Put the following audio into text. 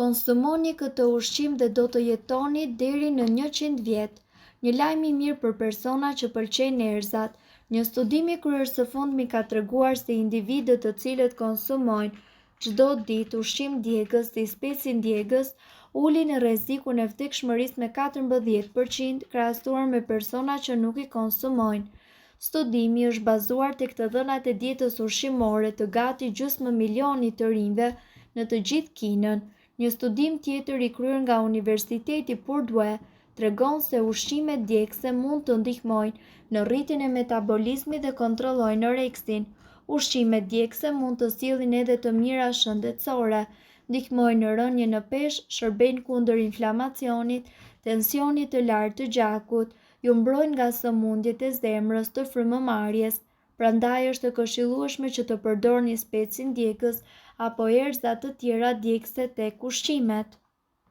Konsumoni këtë ushqim dhe do të jetoni deri në 100 vjet. Një lajm i mirë për persona që pëlqejnë erëzat. Një studim i kryer së fundmi ka treguar se individët të cilët konsumojnë çdo ditë ushqim djegës si specin djegës, ulin rrezikun e vdekshmërisë me 14% krahasuar me persona që nuk i konsumojnë. Studimi është bazuar tek të dhënat e dietës ushqimore të gati gjysmë milioni të rinjve në të gjithë Kinën. Një studim tjetër i kryer nga Universiteti Purdue tregon se ushqimet djegëse mund të ndihmojnë në rritjen e metabolizmit dhe kontrollojnë oreksin. Ushqimet djegëse mund të sjellin edhe të mira shëndetësore, ndihmojnë në rënien në peshë, shërbejnë kundër inflamacionit, tensionit të lartë të gjakut, ju mbrojnë nga sëmundjet e zemrës, të frymëmarrjes. Prandaj është e këshillueshme që të përdorni specin djegës apo erëza të tjera djegëse tek ushqimet.